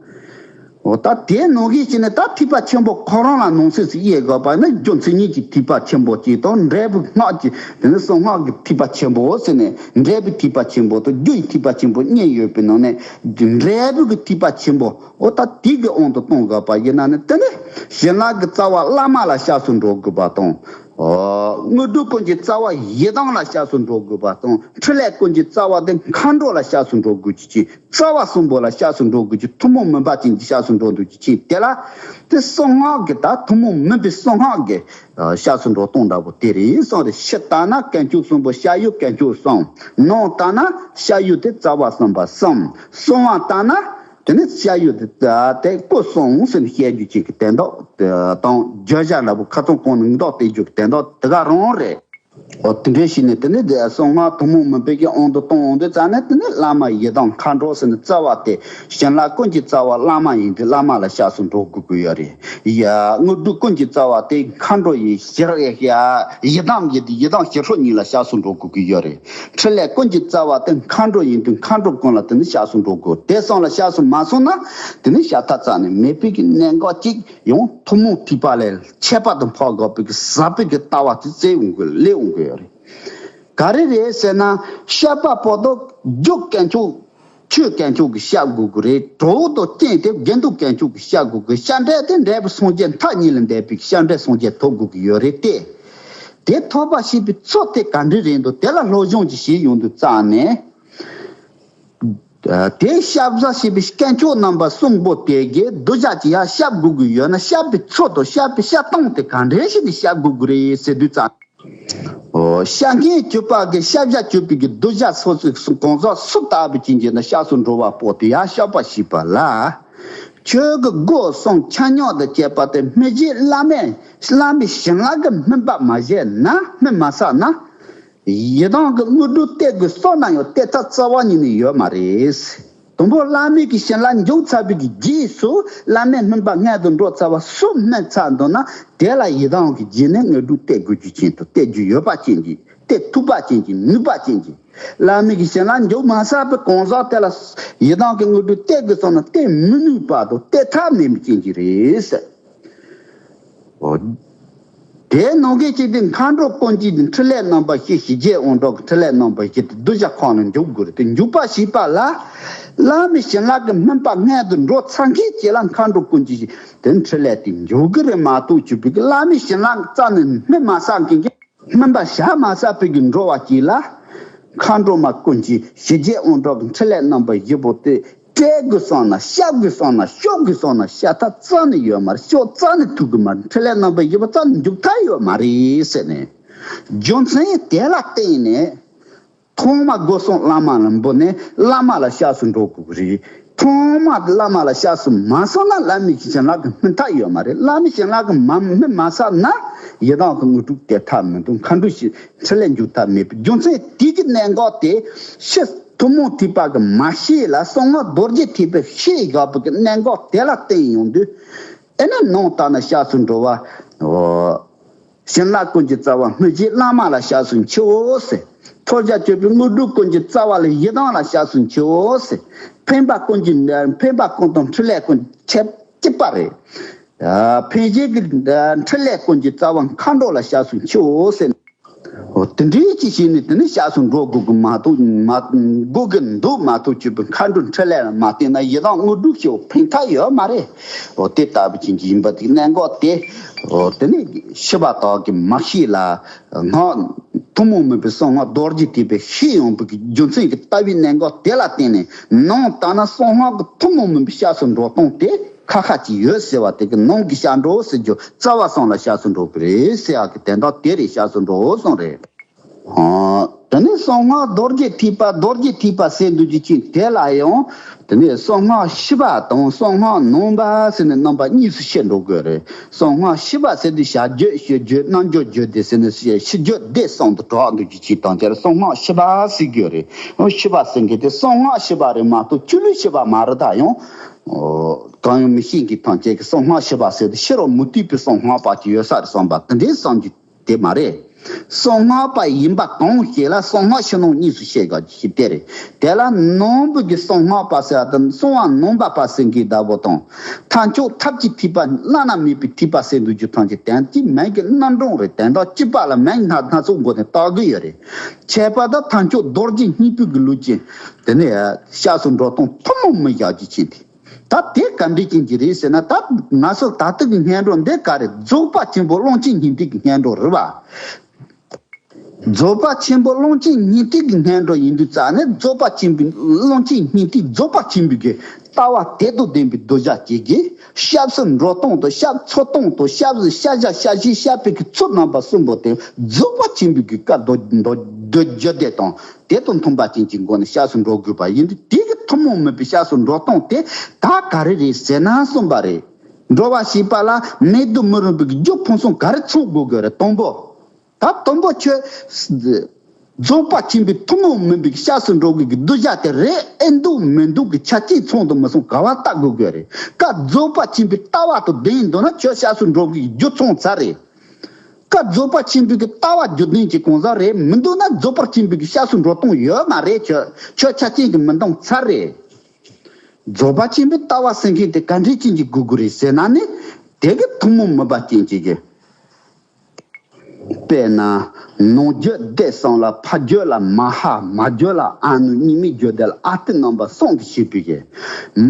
འོ། ད་དེའི་ནང་གི་ཕྱི་ནས་ད་ཐེག་པ་ཆེན་པོ་ཁོ་རང་ལ་ནང་གསེས་སུ་དབྱེ་དགོས་པ་ནི། རྒྱུ་མཚན་ཉིད་ཀྱི་ཐེག་པ་ཆེན་པོ་གཅིག་དང་། འབྲས་བུ་སྔགས་ཀྱི་དེ་ནི་གསང་སྔགས་ཀྱི་ཐེག་པ་ཆེན་པོ་ཟེར་ནས། འབྲས་བུའི་ཐེག་པ་ཆེན་པོ་དང་རྒྱུའི་ཐེག་པ་ཆེན་པོ་གཉིས་ཡོད་པའི་ནང་ནས་འབྲས་བུ་གི་ཐེག་པ་ཆེན་པོ། འོ། ད་དེ་གི་དབང་དུ་གཏོང་དགོས་པ་ཡིན་ན་ནི། དེ་ནི་བྱིན་རླབས་ཀྱི་རྩ་བ་བླ་མ་ལ་སྐྱབས་སུ་འགྲོ་དགོས་པ་དང་། ཨོ། དངོས་གྲུབ་ཀུན་གྱི་རྩ་བ་ཡི་དམ་ལ་སྐྱབས་སུ་འགྲོ་དགོས་པ་དང་། འཕྲིན་ལས་ཀུན་གྱི་རྩ་བ་དེ་མཁའ་འགྲོ་ལ་སྐྱབས་སུ་འགྲོ་དགོས་ཀྱི་ཅིག་རྩ་བ་གསུམ་པོ་ལ་སྐྱབས་སུ་འགྲོ་དགོས་ཀྱི། ཐུན་མོང་མིན་པ་ཅན་གྱི་སྐྱབས་སུ་འགྲོ་འདོད་ཀྱི་ཅིག་དེ་ལ་དེ་གསང་སྔགས་ཀྱི། ད་ཐུན་མོང་མིན་པའི་གསང་སྔགས་ཀྱི་སྐྱབས་སུ་འགྲོ་སྟངས་འདྲ་པོ་དེ་རེད་གསུངས་རེད། ཕྱི་ལྟ་ན་དཀོན་མཆོག་གསུམ་པོ་སྐྱབས་ཡུལ་དཀོན་མཆོག་གསུམ། ནང་ལྟ་ན་སྐྱབས་ཡུལ་དེ་རྩ་བ་གསུམ་པ་གསུམ། གསང་བ་ལྟ་ན་དེ་ནི་སྐྱབས་ཡུལ་དེ་དེ་སྐུ་གསུམ་ཟེར་ནས་བཤད་རྒྱུ་ཅིག་གི་དོན་དག་དང་། བརྗོད་བྱ་འདྲ་པོ་ཁ་ཚང་གང་ནས་མདོ་སྟེ་རྒྱུ་གི་དོན་དག་དེ་ག་རང་རེད། འོ། དེ་འདྲ་བྱས་ནས་དེ་ནི་དེ་གསང་སྔགས་ཐུན་མོང་མིན་པའི་གི་དབང་དུ་གཏོང་འོང་དུས་ཙ་ནས། དེ་ནི་བླ་མ་ཡི་དམ་མཁའ་འགྲོ་ཟེར་ནས་རྩ་བ་དེ། བྱིན་རླབས་ཀུན་གྱི་རྩ་བ་བླ་མ་ཡིན་དུས་བླ་མ་ལ་སྐྱབས་སུ་འགྲོ་དགོས་ཀྱི་ཡོད་རེད། ཡ། དངོས་གྲུབ་ཀུན་གྱི་རྩ་བ་དེ་མཁའ་འགྲོ་ཡིན། ཞི་ཡ་ཡི་དམ་ཡིན་དུས་ཡི་དམ་ཞི་ཁྲོ་གཉིས་ལ་སྐྱབས་སུ་འགྲོ་དགོས་ཀྱི་ཡོད་རེད། འཕྲིན་ལས་ཀུན་གྱི་རྩ་བ་དེ་མཁའ་འགྲོ་ཡིན་དུས་མཁའ་འགྲོ་ཀུན་ལ་དེ་ནི་སྐྱབས་སུ་འགྲོ་དགོས། དེ་གསུམ་ལ་སྐྱབས་སུ་མ་སོང་ན་དེ་ནི་ཤ་ཐག་རྩ་ནས་མེད་པའི་གི་གནད་འགག་ཅིག་ཡང་ཐུན་མོང་ཐེག་པ་ལས་ཁྱད་པར་དུ་འཕགས་དགོས་པའི་གི་ཟབ་པའི་གི་ལྟ་བ་དེ་བཙལ་འོང་གི། སླེབས་འོང་གི་ཡོད་རེད། ག་རེ་རེད་ཟེར་ན། བཤད་པ་པོ་ཏོ་རྒྱུ་དཀོན་མཆོག་ཆོས་དཀོན་མཆོག་གི་སྐྱབས་དགོས་ཀྱི་རེད། གྲོགས་དང་རྐྱེན་དེ་དགེ་འདུན་དཀོན་མཆོག་གི་སྐྱབས་དགོས་ཀྱི། སྐྱབས་འབྲས་དེ་འབྲས་བུ་སངས་རྒྱས་མཐའ་གཉིས་ལས་འདས་པའི་སྐྱབས་འབྲས་སངས་རྒྱས་ཐོབ་དགོས་ཀྱི་ཡོད་རེད་དེ། དེ་ཐོབ་པ་བྱེད་པའི་ཚུལ་དེ་ག་འདྲ་རེད་འདུག་དེ་ལ་སློབ་སྦྱོང་ཅིག་བྱེད་ཡོང་དུས་ཙ་ནས། དེ་སྐྱབས་བྱ་བྱེད་པའི་དཀོན་མཆོག་རྣམ་པ་གསུམ་པོ་དེ་གི་གདུལ་བྱ་ཅིག་ཡར་སྐྱབས་དགོས་ཀྱི་ཡོད་ན། བཤད་པའི་ཚུལ་དང་བཤད་པའི་བཤད་སྟངས་དེ་ག་འདྲ་ཞིག་ནས་བཤད་དགོས་ཀྱི་རེད་ཟེར་དུས་ཙ། ཨོ། བཤད་མཁན་གྱུར་པ་གི་བཤད་བྱ་གྱུར་པའི་གི་གདུལ་བྱ་སོ་སོའི་གང་ཟག་སུ་ལྟ་བུ་ཅན་གྱི་ན་སྐྱབས་སུ་འགྲོ་བ་པོ་དེ་ཡང་བཤགས་པ་ཞེས་པ་ལ། ཁྱོད་ཀྱི་སྒོ་གསུམ་ཆ་སྙོམས་དུ་བྱས་པ་དེ་སྨིན་བྱེད་བླ་མས་བླ་མའི་བྱིན་རླབས་ཀྱི་སྨིན་པ་མ་བྱས་ན་སྨིན་མ་བསགས་ན། ཡི་དམ་གྱི་དངོས་གྲུབ་སྟེར་དགོས་བསམ་ན་ཡང་སྟེར་ཐབས་རྩ་བ་ཉིད་ནས་ཡོད་མ་རེད། དང་པོ་བླ་མའི་གི་བྱིན་རླབས་འཇུག་ཚར་བའི་གི་རྗེས་སུ་བླ་མའི་སྨིན་པ་མངོན་དུ་འགྲོ་ཚར་བ་སུ་སྨིན་ཚར་འདུག་ན་དེ་ལ་ཡི་དམ་གྱི་རྗེས་ནས་དངོས་གྲུབ་སྟེར་དགོས་རྒྱུ་ཅན་དང་སྟེར་རྒྱུ་ཡོད་པ་ཅན་གྱི་སྟེར་ཐུབ་པ་ཅན་གྱི་ནུས་པ་ཅན་གྱི་བླ་མའི་གི་བྱིན་རླབས་འཇུག་མ་ཚར་བའི་གང་ཟག་དེ་ལ་ཡི་དམ་གྱི་དངོས་གྲུབ་སྟེར་དགོས་བསམ་ན་སྟེར་མི་ནུས་པ་དང་སྟེར་ཐབས་མེད་པ་ཅན་གྱི་རེད། ཨོ། དེའི་ནང་གི་གཅིག་དེ་མཁའ་འགྲོ་ཀུན་གྱི་འཕྲིན་ལས་རྣམ་པ་བཞི། ཞི་རྒྱས་དབང་དྲག་གི་འཕྲིན་ལས་རྣམ་པ་བཞི་དེ་གདུལ་བྱ་ཁོང་ལ་འཇུག་དགོས་རེད། དེ་འཇུག་པ་ཞེས་པ་ལ། བླ་མའི་བྱིན་རླབས་ཀྱི་སྨིན་པ་མངོན་དུ་འགྲོ་ཚར་མཁན་གྱི་ལ་མཁའ་འགྲོ་ཀུན་གྱི་དེ་འཕྲིན་ལས་དེ་འཇུག་གི་རེད་མ་གཏོགས་ཆུད་པའི་བླ་མའི་བྱིན་རླབས་རྩ་ནས་སྨིན་མ་ཚར་མཁན་གྱི་སྨིན་པ་བྱ་མ་ཚར་བའི་གི་འགྲོ་བ་གཅིག་ལ། མཁའ་འགྲོ་མ་ཀུན་གྱི་ཞི་རྒྱས་དབང་དྲག་གི་འཕྲིན་ལས་རྣམ་པ་བཞི་པོ་དེ། སྤྲད་དགོས་བསམ་ན་བཤགས་དགོས་བསམ་ན་བཤགས་དགོས་བསམ་ན་བཤགས་ཐབས་རྩ་ནས་ཡོད་མ་རེད། བཤགས་རྩ་ནས་ཐུབ་གི་མ་རེད། འཕྲིན་ལས་རྣམ་པ་བཞི་པོ་རྩ་ནས་འཇུག་ཐབས་ཡོད་མ་རེད་ཟེར་ནས། རྒྱུ་མཚན་དེ་ལ་བརྟེན་ནས་ཐོག་མ་སྒོ་གསུམ་བླ་མ་ལ་འབུལ་ནས་བླ་མ་ལ་སྐྱབས་སུ་འགྲོ་དགོས་ཀྱི་རེད། ཐོག་མ་བླ་མ་ལ་སྐྱབས་སུ་མ་སོང་ན་བླ་མའི་བྱིན་རླབས་ཀྱི་སྨིན་ཐབས་ཡོད་མ་རེད། བླ་མའི་བྱིན་རླབས་ཀྱི་མ་སྨིན་མ་ཚར་ན་ཡི་དམ་གྱི་དངོས་གྲུབ་སྟེར་ཐབས་མི་འདུག་མཁའ་འགྲོ་ཞིག་འཕྲིན་ལས་འཇུག་ཐབས་མེད་པའི་རྒྱུ་མཚན་དེ་གི་གནད་འགག་དེ་ཕྱི་ཐུན་མོང་ཐེག་པ་གི་མ་ཤེས་ལ་གསང་སྔགས་རྡོ་རྗེ་ཐེག་པའི་ཤེས་དགོས་པ་གི་གནད་འགག་དེ་ལ་བརྟེན་ཡོང་དུས། ཨེ་ན་ནང་ལྟར་ན་སྐྱབས་སུ་འགྲོ་བ། ཨོ། བྱིན་རླབས་ཀུན་གྱི་རྩ་བ་སྨིན་བྱེད་བླ་མ་ལ་སྐྱབས་སུ་མཆིའོ་ཟེར། ཐོབ་བྱ་སྤྱོད་པའི་དངོས་གྲུབ་ཀུན་གྱི་རྩ་བ་ལ་ཡི་དམ་ལ་སྐྱབས་སུ་མཆིའོ་ཟེར། ཕན་པ་ཀུན་གྱི་ཕན་པ་ཀུན་དང་འཕྲིན་ལས་ཀུན་ཆེ་གཅིག་པ་རེད། ཕན་བྱེད་ཀྱི་འཕྲིན་ལས་ཀུན་གྱི་རྩ་བ་མཁའ་འགྲོ་ལ་སྐྱབས་སུ་མཆིའོ་ཟེར། འོ་དེ་འདྲའི་ཅིག་བྱས་ནས་དེ་ནི་སྐྱབས་སུ་འགྲོ་དགོས་ཀྱི་མ་གཏོགས་མ་དགོས་ཀྱི་འདུག་མ་གཏོགས་ཆུད་པའི་མཁའ་འགྲོའི་འཕྲིན་ལས་ལ་མ་བརྟེན་ན་ཡི་དམ་དངོས་གྲུབ་ཞིག་ཕན་ཐབས་ཡོད་མ་རེད། འོ་དེ་ལྟ་བུ་ཅན་གྱི་ཡིན་པ་དེ་གནད་འགག་དེ། འོ་དེ་ནི་ཤེས་པ་དག་གི་མ་ཤེས་ལ་སྔགས་ཐུན་མོང་མིན་པའི་གསང་སྔགས་རྡོ་རྗེ་ཐེག་པའི་ཤེས་ཡོང་བའི་རྒྱུ་མཚན་གྱི་ལྟ་བའི་གནད་འགག་དེ་ལ་བརྟེན་ནས་ནང་ལྟར་ན་གསང་སྔགས་ཀྱི་ཐུན་མོང་མིན་པའི་སྐྱབས་སུ་འགྲོ་སྟངས་དེ། ཁ་ཁ་ཅིག་ཡོད་ཟེར་བ་དེ་གི་ནང་གི་སྐྱབས་འགྲོ་ཟེར་རྒྱུ་རྩ་བ་གསུམ་ལ་སྐྱབས་སུ་འགྲོ་གི་རེད་ཟེར་ཡག་གི་དོན་དག་དེ་རེད། སྐྱབས་སུ་འགྲོ་གསུངས་རེད། ཨ། དེ་ནས་གསང་སྔགས་རྡོ་རྗེ་ཐེག་པ་རྡོ་རྗེ་ཐེག་པ་ཟེར་འདུག་རྒྱུ་ཅིག་དེ་ལ་ཡང་དེ་ནས་གསང་སྔགས་ཞི་བ་དང་གསང་སྔགས་ནང་པ་ཟེར་ནས་རྣམ་པ་གཉིས་སུ་ཕྱེ་འགྲོ་དགོས་རེད། གསང་སྔགས་ཞི་བ་ཟེར་དུས་བྱ་རྒྱུད་ཞི་རྒྱུད་རྣལ་འབྱོར་རྒྱུད་སྡེ་ཟེར་ནས་ཕྱི་རྒྱུད་སྡེ་གསུམ་དུ་གྲགས་འདུག་རྒྱུ་ཅིག་དང་དེར་གསང་སྔགས་ཞི་བ་ཟེར་རྒྱུ་རེད། ཨོ་ཞི་བ་ཟེར་མཁན་དེ་གསང་སྔགས་ཞི་བ་རེད་མ་གཏོགས་ཆོས་ལུགས་ཞི་བ་མ་རེད། ད་ཡང་། ཨོ། གང་ཡང་མི་ཤེས་མཁན་ཐམས་ཅད་ཀྱིས་གསང་སྔགས་ཞི་བ་ཟེར་ཏེ་ཕྱི་རོལ་མུ་སྟེགས་པའི་གསང་སྔགས་པ་ཅིག་ཡོད་ས་རེད་བསམ་པ་དེ་འདྲའི་བསམ་རྒྱུ་དེ་མ་རེད། གསང་སྔགས་པ་ཡིན་པ་གང་ཞིག་ལ་གསང་སྔགས་ཕྱི་ནང་གཉིས་སུ་ཕྱེ་དགོས་ཀྱི་དེ་རེད། དེ་ལ་ནང་པའི་གི་གསང་སྔགས་པ་ཟེར་བ་དང་གསང་བ་ནང་པ་པ་ཟེར་མཁན་འདྲ་པོ་དང་། ཐབས་མཆོག་ཐབས་ཀྱི་ཐེག་པ་བླ་ན་མེད་པའི་ཐེག་པ་ཟེར་འདུག་རྒྱུ་ཐམས་ཅད་དོན་གྱི་མིང་གི་རྣམ་གྲངས་རེད། དོན་དག་གཅིག་པ་ལ་མིང་སྣ་སྣ་ཚོགས་སྒོ་ནས་བཏགས་ཀྱི་ཡོད་རེད། ཁྱད་པར་དུ་ཐབས་མཆོག་རྡོ་རྗེ་སྙིང་པོའི་གི་ལུགས་ཀྱི་དེ་ནས་སྐྱབས་སུ་འགྲོ་སྟངས་ཐུན་མོང་མིན་བཞག་རྒྱུ་ཅན་དེ། ད་དེ་ག་འདྲ་ཅན་གྱི་རེད་ཟེར་ན། ད་ང་ཚོ་ད་ལྟ་གི་སྔོན་འགྲོ་འདི་ག་རེ་རྫོགས་པ་ཆེན་པོ་ཀློང་ཆེན་སྙིང་ཐིག་གི་སྔོན་འགྲོ་རེད་བ། རྫོགས་པ་ཆེན་པོ་ཀློང་ཆེན་སྙིང་ཐིག་གི་སྔོན་འགྲོ་ཡིན་དུས་ཙང་ནས་རྫོགས་པ་ཆེན་པོའི་ཀློང་ཆེན་སྙིང་ཐིག་རྫོགས་པ་ཆེན་པོའི་གི་ལྟ་བ་དེ་དང་ལྡན་པའི་གདུལ་བྱ་ཅིག་གིས་སྐྱབས་སུ་འགྲོ་སྟངས་དང་སྐྱབས་འཚོལ་སྟངས་དང་སྐྱབས་སུ་བཤགས་བྱ་བཤགས་ཤིང་བཤགས་པའི་གི་ཚུལ་རྣམ་པ་གསུམ་པོ་དེ་རྫོགས་པ་ཆེན་པོའི་གི་བཀའ་མདོ་མདོ་མདོ་རྒྱུད་སྡེ་དང་། དེ་དང་མཐུན་པ་ཅན་གྱི་སྒོ་ནས་སྐྱབས་སུ་འགྲོ་དགོས་པ་ཡིན་དུས་དེ་གི་ཐུན་མོང་མིན་པའི་སྐྱབས་སུ་འགྲོ་སྟངས་དེ་ད་ག་རེ་རེད་ཟེར་ན་གསུངས་པ་རེད། འགྲོ་བ་ཞེས་པ་ལ་མེ་དུ་མི་རུང་བའི་རྒྱུ་ཕུན་སུམ་ག་རེ་ཚང་དགོས་དགོས་རེད། དང་པོ། ད་དང་པོ་ཁྱོད་རྫོགས་པ་ཆེན་པོའི་ཐུན་མོང་མིན་པའི་སྐྱབས་སུ་འགྲོ་དགོས་ཀྱི་གདུལ་བྱ་དེ་རེད་ཨེ་འདུག་མི་འདུག་གི་ཆ་རྐྱེན་ཚང་དང་མི་ཚང་ག་བ་ལྟ་དགོས་དགོས་རེད། ཀ་རྫོགས་པ་ཆེན་པོའི་ལྟ་བ་དང་ལྡན་འདུག་ན་ཁྱོད་སྐྱབས་སུ་འགྲོ་དགོས་ཀྱི་རྒྱུ་ཚང་ཚར་རེད། ཀ་རྫོགས་པ་ཆེན་པོའི་གི་ལྟ་བ་རྒྱུ་ལྡན་གྱི་གང་ཟག་རེད་མི་འདུག་ན་རྫོགས་པ་ཆེན་པོའི་གི་སྐྱབས་སུ་འགྲོ་སྟངས་ཡོད་མ་རེད། ཁྱོད་ཁྱོད་ཆ་རྐྱེན་གྱི་མི་འདང་ཚར་རེད། རྫོགས་པ་ཆེན་པོའི་ལྟ་བ་ཟེར་མཁན་དེ་ག་འདྲའི་ཅན་གྱི་དགོས་དགོས་རེད་ཟེར་ན་ནི། དེ་གི་ཐུན་མོང་མིན་པ་ཅན་གྱི་གི། དཔེར་ན། ནང་རྒྱུད་སྡེ་གསུམ་ལ་ཕ་རྒྱུད་ལ་མ་ཧཱ། མ་རྒྱུད་ལ་ཨ་ནུ། གཉིས་སྨན་རྒྱུད་སྡེ་ལ་ཨ་ཏི་རྣམ་པ་གསུམ་དུ་ཕྱེ་བའི་གི།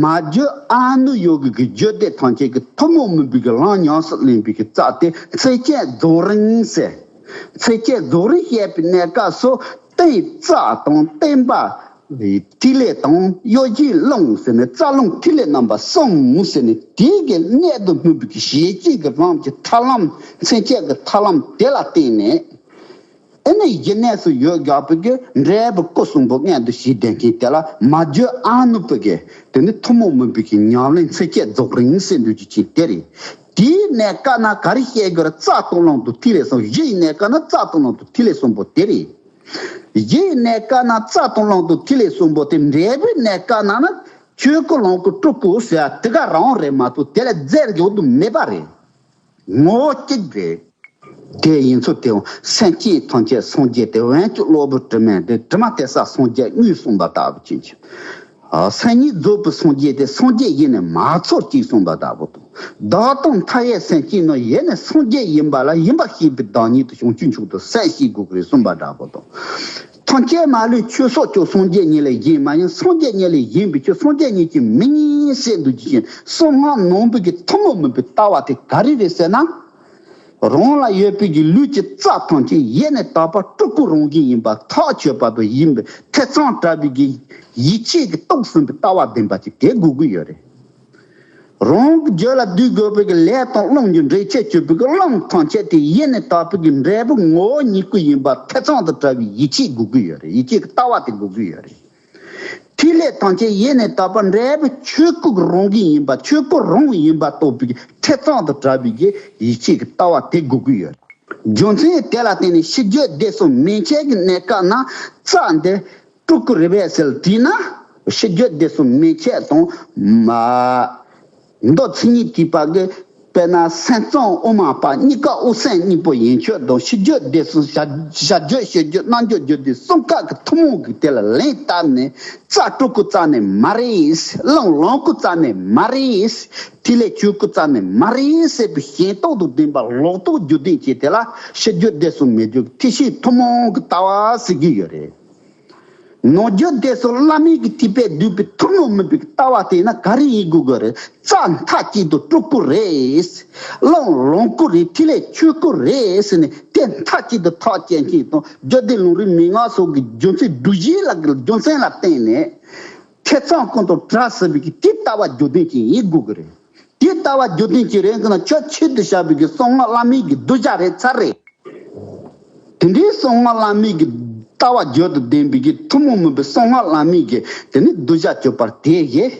མ་རྒྱུད་ཨ་ནུ་ཡོ་གི་གི་རྒྱུད་སྡེ་ཐམས་ཅད་ཀྱི་ཐུན་མོང་མིན་པའི་གི་ལམ་ཉམས་སུ་ལེན་པའི་གི་རྩ་དེ་མཚན་བཅས་རྫོགས་རིམ་ཟེར། མཚན་བཅས་རྫོགས་རིམ་བཤད་པའི་གནས་སྐབས་སུ་རྟེན་རྩ་དང་བརྟེན་པ། ཐིག་ལེ་དང་གཡོ་བྱེད་རླུང་ཟེར་ནས་རྩ་རླུང་ཐིག་ལེ་རྣམ་པ་གསུམ་ཟེར་ནས་དེའི་གི་གནད་དུ་སྨིན་པའི་གི་ཞལ་གྱི་གི་ལམ་གྱི་ཐར་ལམ་མཚན་བཅས་ཀྱི་ཐར་ལམ་དེ་ལ་བརྟེན་ནས། ཨེ་ནི་གཞི་གནས་སུ་ཡོད་དགོས་པའི་གི་འབྲས་བུ་སྐུ་གསུམ་པོ་མངོན་དུ་བྱེད་ལྡན་མཁན་དེ་ལ་མ་བརྗོད་ཨ་ནུ་པའི་གི་དེ་ནི་ཐུན་མོང་མིན་པའི་གི་ཉམས་ལེན་ཚིགས་བཅད་རྫོགས་རིམ་ཟེར་འདུག་ཅིག་ཅིག་དེ་རེད། དེའི་གནས་སྐབས་ན་ག་རེ་བཤད་དགོས་རེད། རྩ་དང་ལམ་དང་ཐིག་ལེ་གསུམ། གཞིའི་གནས་སྐབས་ན་རྩ་དང་ལམ་དང་ཐིག་ལེ་གསུམ་པོ་དེ་རེད། གཞིའི་གནས་སྐབས་ན་རྩ་དང་ལམ་དང་ཐིག་ལེ་གསུམ་པོ་དེ། འབྲས་བུའི་གནས་སྐབས་ན་ན་ཆོས་སྐུ་ལོངས་སྐུ་སྤྲུལ་སྐུ་ཟེར་དེ་ག་རང་རེད་མ་གཏོགས་དེ་ལས་རྫས་འགྱུར་དུ་མེད་པ་རེད། ངོ་བོ་གཅིག་རེད། དེ་ཡིན་ཚུལ་དེའང་སེམས་ཅན་ཐམས་ཅད་སངས་རྒྱས་ཏེ། འོན་ཀྱང་གློ་བུར་དྲི་མས་འདྲེན། དྲི་མ་བྲལ་ས་སངས་རྒྱས་དངོས་གསུངས་པ་ལྟ་བུ་ཅན་གྱི། ཨ། སེམས་ཉིད་རྫོགས་པའི་སངས་རྒྱས་ཏེ། སངས་རྒྱས་ཡེ་ནས་མ་ཚོར་ཅིག་གསུངས་པ་ལྟ་བུ་དང་། བདག་དང་མཐའ་ཡས་སེམས་ཅན་རྣམས། ཡེ་ནས་སངས་རྒྱས་ཡིན་པ་ལ། ཡིན་པར་ཤེས་པའི་བདག་ཉིད་དུ། བྱང་ཆུབ་མཆོག་ཏུ་སེམས་ཤེས་དགོས་ཀྱི་རེད་གསུངས་པ་འདྲ་པོ་དང་། ཐམས་ཅད་མ་ལུས་ཆོས་སོགས་ཀྱང་། སངས་རྒྱས་ཉིད་ལས་གཞན་མ་ཡིན། སངས་རྒྱས་ཉིད་ལས་གཞན་པའི་ཆོས། སངས་རྒྱས་ཉིད་ཀྱང་མི་རྙེད་ཟེར་འདུག་ཅིང་། གསང་སྔགས་ནང་པའི་གི་ཐུན་མོང་མིན་པའི་ལྟ་བ་དེ་ག་རེ་རེད་ཟེར་ན། རང་ལ་ཡོད་པའི་གི་ལུས་ཀྱི་རྩ་ཐམས་ཅད་ཡེ་ནས་དག་པ་སྤྲུལ་སྐུ་རང་བཞིན་ཡིན་པ་ཐག་ཆོད་པ་དང་། ཡིན་པའི་ཐེ་ཚོམ་བྲལ་བའི་གི་ཡིད་ཆེས་ཀྱིས་རྟོགས་ཟིན་པའི་ལྟ་བ་ལྡན་པ་ཅིག་དེ་དགོས་ཀྱི་ཡོད་རེད། རང་གི་རྒྱུད་ལ་སྡུད་དགོས་པའི་གི་ལས་དང་བླང་རྒྱུ་འབྲེལ་ཆད་གཅོད་པའི་གི་བླང་ཐམས་ཅད་དེ་ཡེ་ནས་དག་པའི་གི་འབྲས་བུ་ངོ་བོ་ཉིད་སྐུ་ཡིན་པ་ཐེ་ཚོམ་དང་བྲལ་བའི་ཡིད་ཆེས་དགོས་ཀྱི་ཡོད་རེད། ཡིད་ཆེས་ཀྱི་ལྟ་བ་དེ་དགོས་ཀྱི་ཡོད་རེད། ཐིག་ལེ་ཐམས་ཅད་ཡེ་ནས་དག་པ་འབྲས་བུ་ཆོས་སྐུ་གི་རང་བཞིན་ཡིན་པ། ཆོས་སྐུ་རང་ཡིན་པ་རྟོགས་པའི་གི་ཐེ་ཚོམ་དང་བྲལ་བའི་གི་ཡིད་ཆེས་ཀྱི་ལྟ་བ་དེ་དགོས་ཀྱི་ཡོད་རེད། རྒྱུ་མཚན་དེ་ལ་བརྟེན་ནས་ཕྱི་རྒྱུད་སྡེ་གསུམ་མན་ཆད་ཀྱི་གནས་སྐབས་ན་རྩ་འདི་སྤྲུལ་སྐུ་རེད་པས་ཟེར་དྲིས་ན། ཕྱི་རྒྱུད་སྡེ་གསུམ་མན་ཆད་དང་། མ། མདོ་མཚན་ཉིད་ཐེག་པ་གི། དཔེར་ན་སེམས་ཙམ་དབུ་མ་པ་གཉིས་ཀ་དབུ་སེམས་གཉིས་པོ་ཡན་ཆོད་དང་། ཕྱི་རྒྱུད་སྡེ་གསུམ་བྱ་བྱ་རྒྱུད་བྱེད་རྒྱུད་རྣལ་འབྱོར་རྒྱུད་སྡེ་གསུམ་ཀ་གི་ཐུན་མོང་གི་དེ་ལ་ལན་བཏབ་ནས། རྩ་སྤྲུལ་སྐུ་རྩ་ནས་མ་རེད། བླང་ལོངས་སྐུ་རྩ་ནས་མ་རེད། ཐིག་ལེ་ཆོས་སྐུ་རྩ་ནས་མ་རེད་ཟེར་བའི་ཞེན་རྟོག་དང་ལྡན་པ་ལོག་རྟོག་རྒྱུད་ལྡན་གྱི་དེ་ལ་ཕྱི་རྒྱུད་སྡེ་གསུམ་མེད་རྒྱུ་ཐེག་ཆེན་ཐུན་མོང་གི་ལྟ་བ་ཟེར་གྱི་ཡོད་རེད། ནང་རྒྱུད་སྡེ་གསུམ་བླ་མེད་ཀྱི་ཐེག་པས་བསྡུས་པའི་ཐུན་མོང་མིན་པའི་ལྟ་བ་དེ་ན་ག་རེ་ཡིན་དགོས་ཀྱི་རེད། རྩ་མཐའ་གཅིག་ཏུ་སྤྲུལ་སྐུ་རེད། བླང་ལོངས་སྐུ་རེད། ཐིག་ལེ་ཆོས་སྐུ་རེད་ཟེར་ནས་དེ་མཐའ་གཅིག་ཏུ་ཐག་བཅད་མཁན་དང་། རྒྱུད་སྡེ་ལུང་རིགས་མན་ངག་སོགས་ཀྱི་རྒྱུ་མཚན་སྒྲུབ་བྱེད་ལ་རྒྱུ་མཚན་ལ་བརྟེན་ནས་ཐེ་ཚོམ་ཀུན་ཏུ་བྲལ་ཟེར་བའི་གི་དེ་ལྟ་བ་རྒྱུད་ལྡན་ཅིག་ཡིན་དགོས་ཀྱི་རེད། དེ་ལྟ་བ་རྒྱུད་ལྡན་ཅིག་རེད་ཟེར་ན། ཁྱོད་ཆེད་དུ་བཞག་པའི་གི་གསང་སྔགས་བླ་མེད་ཀྱི་གདུལ་བྱ་རེད་ཚར་རེད། དེ་འདྲའི་གསང་སྔགས་བླ་མེད་ཀྱི་ལྟ་བ་རྒྱུད་དུ་ལྡན་པའི་གི་ཐུན་མོང་མིན་པའི་གསང་སྔགས་བླ་མེད་ཀྱི་དེ་ནི་གདུལ་བྱ་གྱུར་པར་དེ་བཞེས།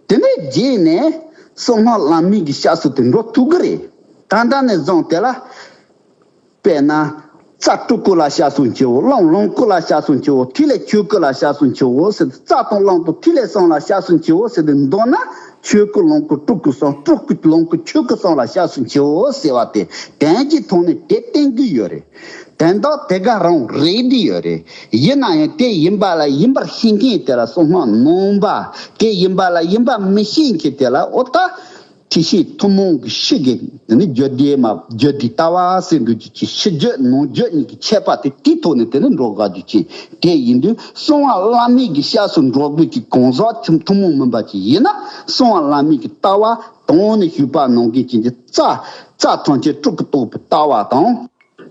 དེ་ནས་རྗེས་ནས་གསང་སྔགས་བླ་མེད་ཀྱི་སྐྱབས་སུ་དེ་འགྲོ་ཐུབ་ཀྱི་རེད། ད་ལྟ་ནས་བཟུང་དེ་ལ། དཔེར་ན། རྩ་སྤྲུལ་སྐུ་ལ་སྐྱབས་སུ་མཆིའོ། བླང་ལོངས་སྐུ་ལ་སྐྱབས་སུ་མཆིའོ། ཐིག་ལེ་ཆོས་སྐུ་ལ་སྐྱབས་སུ་མཆིའོ་ཟེར་ཏེ། རྩ་དང་ལམ་དང་ཐིག་ལེ་གསུམ་ལ་སྐྱབས་སུ་མཆིའོ་ཟེར་ཏེ། མདོར་ན་ཆོས་སྐུ་ལོངས་སྐུ་སྤྲུལ་སྐུ་གསུམ། སྤྲུལ་སྐུ་ལོངས་སྐུ་ཆོས་སྐུ་གསུམ་ལ་སྐྱབས་སུ་མཆིའོ་ཟེར་བ་དེ་དོན་གྱི་ཐོག་ནས་དེ་བསྟན་གྱི་ཡོད་རེད། དོན་དག་དེ་ག་རང་རེད་དེ་ཡོད་རེད། ཡིན་ན་ཡང་དེ་ཡིན་པ་ལ་ཡིན་པར་ཤེས་མཁན་དེ་ལ་གསང་སྔགས་ནང་པ། དེ་ཡིན་པ་ལ་ཡིན་པ་མི་ཤེས་མཁན་དེ་ལ་འོ་ད། ཐེག་ཆེན་ཐུན་མོང་གི་ཕྱི་གི་དེ་ནི་རྒྱུད་སྡེ་མ་རྒྱུད་སྡེ་ལྟ་བ་ཟེར་འདུག་ཅིག་གི་ཕྱི་རྒྱུད་ནང་རྒྱུད་གཉིས་ཀྱི་ཁྱད་པར་དེ་དེའི་ཐོག་ནས་དེ་ནི་འགྲོ་དགའ་རྒྱུ་ཅན་དེ་ཡིན་དུས། གསང་སྔགས་བླ་མེད་ཀྱི་སྐྱབས་སུ་འགྲོ་དགོས་ཀྱི་གང་ཟག་ཐུན་ཐུན་མོང་མིན་པ་ཅིག་ཡིན་ན། གསང་སྔགས་བླ་མེད་ཀྱི་ལྟ་བ་དང་ནི་ཞུས་པ་ནང་བཞིན་ཅན་གྱི་རྩ་རྩ་ཐམས་ཅད་སྤྲུལ་སྐུ་རྟོགས་པའི་ལྟ་བ་དང་།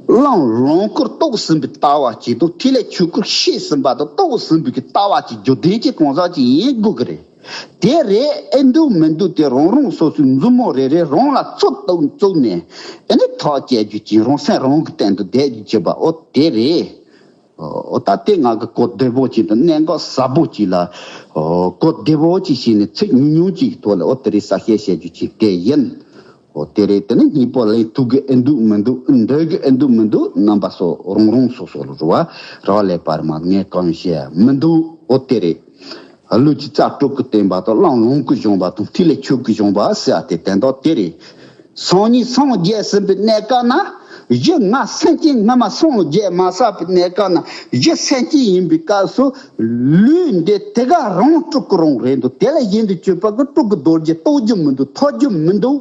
བླང་ལོངས་སྐུར་རྟོགས་ཟིན་པའི་ལྟ་བ་ཅིག་དང་། ཐིག་ལེ་ཆོས་སྐུར་ཤེས་ཟིན་པ་དང་རྟོགས་ཟིན་པའི་གི་ལྟ་བ་ཅིག་རྒྱུད་ལྡན་གྱི་གང་ཟག་ཅིག་ཡིན་དགོས་ཀྱི་རེད། དེ་རེད། ཨེ་འདུག་མི་འདུག་དེ་རང་རང་སོ་སོའི་མཛུབ་མོ་རེ་རེ་རང་ལ་ཚུར་བཙུགས་བཙུགས་ནས། ཨེ་ནི་ཐག་བཅད་རྒྱུ་ཅིག་རང་སེམས་རང་གི་སྟེང་དུ་བསྡད་རྒྱུ་བྱེད་པ། འོ་དེ་རེད། འོ་ད་དེ་ང་གི་གོ་བདེ་པོ་ཅིག་དང་གནད་འགག་ཟབ་པོ་ཅིག་ལ། འོ་གོ་བདེ་པོ་ཅིག་བྱས་ནས་ཚིག་ཉུང་ཉུང་ཅིག་གི་ཐོག་ལ་འོ་དེ་རེད་གསལ་བཤད་བྱེད་རྒྱུ་ཅིག་དེ་ཡིན། འོ་དེ་རེད། དེ་ནི་གཉིས་པོ་ལན་ཐུག་གི་ཨེ་འདུག་མི་འདུག་འགྲིག་གི་ཨེ་འདུག་མི་འདུག་རྣམ་པ་ཚོ་རང་རང་སོ་སོ་ལ་རུ་བ་རག་ལས་པར་མ། ངས་གང་བཤད་མི་འདུག་འོ་དེ་རེད། ལུས་ཀྱི་རྩ་སྤྲུལ་སྐུ་བསྟན་པ་དང་། བླང་ལོངས་སྐུ་སྦྱོང་བ་དང་། ཐིག་ལེ་ཆོས་སྐུ་སྦྱོང་བ་ཟེར་བ་དེ་དོན་དག་དེ་རེད། སང་ཉིན་སངས་རྒྱས་ཟིན་པའི་གནས་སྐབས་ན། གཞི་ང་སེམས་ཅན་སྔ་མ་སངས་རྒྱས་མ་ཚར་བའི་གནས་སྐབས་ན། གཞི་སེམས་ཅན་ཡིན་པའི་སྐབས་སུ། ལུས་འདི་དེ་ག་རང་སྤྲུལ་སྐུ་རང་རེད་འདུག་དེ་ལ་གཞན་དུ་གྱུར་པ་གི་སྤྲུལ་སྐུ་རྡོ་རྗེ་རྟོགས་རྒྱུ་མི་འདུག་ཐོབ་རྒྱུ་མི་འདུག་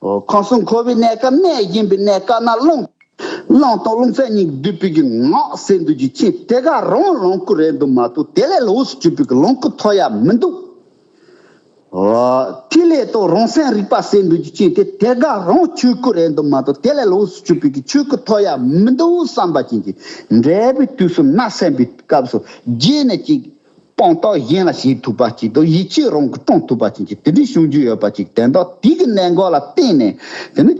ཁམས་གསུམ་འཁོར་བའི་གནས་སྐབས་གནས་བཞིན་པའི་གནས་སྐབས་ན། བླང་བླང་དང་རློམ་སེམས་གཉིས་བསྡུས་པའི་གི་ངག་ཟེར་འདུག་རྒྱུ་ཅན་དེ་ག་རང་ལོངས་སྐུ་རེད་འདུག་མ་གཏོགས་དེ་ལས་ལོགས་སུ་གྱུར་པའི་གི་ལོངས་སྐུ་ཐོབ་ཡ་མི་འདུག་འོ། ཐིག་ལེ་དང་རང་སེམས་རིག་པ་ཟེར་འདུག་རྒྱུ་ཅན་དེ་དེ་ག་རང་ཆོས་སྐུ་རེད་འདུག་མ་གཏོགས་དེ་ལས་ལོགས་སུ་གྱུར་པའི་གི་ཆོས་སྐུ་ཐོབ་ཡ་མི་འདུག་བསམ་པ་ཅན་གྱི་འབྲས་བུའི་དུས་སུ་ན་སེམས་པའི་སྐབས་སུ་རྗེས་ནས་ཅིག་སྤངས་རྟོགས་གཞན་ལ་བྱེད་ཐུབ་པ་ཅིག་དང་། ཡིད་ཆེས་རང་གིས་སྐྲུན་ཐུབ་པ་ཅན་གྱི་དེ་འདྲའི་བྱུང་རྒྱུ་ཡོད་པ་ཅིག་དོན་དག་དེ་གི་གནད་འགག་ལ་བརྟེན་ནས་དེ་ནི།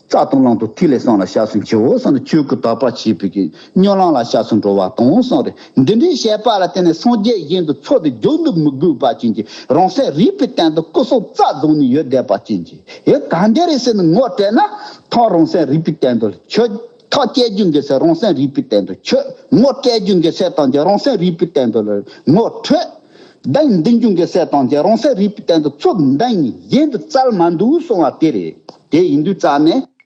རྩ་དང་ལམ་དུ་ཐིག་ལེ་གསུམ་ལ་སྐྱབས་སུ་མཆིའོ་གསུངས་ནས་ཆོས་ཀྱི་དད་པ་བྱེད་པའི་གི་སྨོན་ལམ་ལ་སྐྱབས་སུ་འགྲོ་བ་དང་གསུངས་རེད། འདི་འདྲའི་བཤད་པ་ལ་བརྟེན་ནས་སངས་རྒྱས་གཞན་དུ་འཚོལ་ཏེ་རྒྱུན་དུ་མི་དགོས་པ་ཅན་གྱི་རང་སེམས་རིག་པའི་སྟེང་དུ་སྐུ་གསུང་རྩ་རྫོགས་ནས་ཡོད་བསྡད་པ་ཅན་གྱི་ཡང་གང་འདྲ་རེད་ཟེར་ནས་ངོ་སྤྲད་ན། ཐོག་རང་སེམས་རིག་པའི་སྟེང་དུ་ཆོས། ཐག་བཅད་རྒྱུ་འགའ་ཤས་རང་སེམས་རིག་པའི་སྟེང་དུ་ཆོས། ངོ་སྤྲད་རྒྱུ་འགའ་ཤས་དང་ཀྱང་རང་སེམས་རིག་པའི་སྟེང་དུ་ངོ་འཕྲོད། གདེང་འདིང་རྒྱུ་འགའ་ཤས་དང་ཀྱང་རང་སེམས་རིག་པའི་སྟེང་དུ་ཚུར་འདེང་ནས་གཞན་དུ་བཙལ་མ་འདུག་གསུང་བ་དེ་རེད། དེ་ཡིན་དུས་ཙམ་ནས།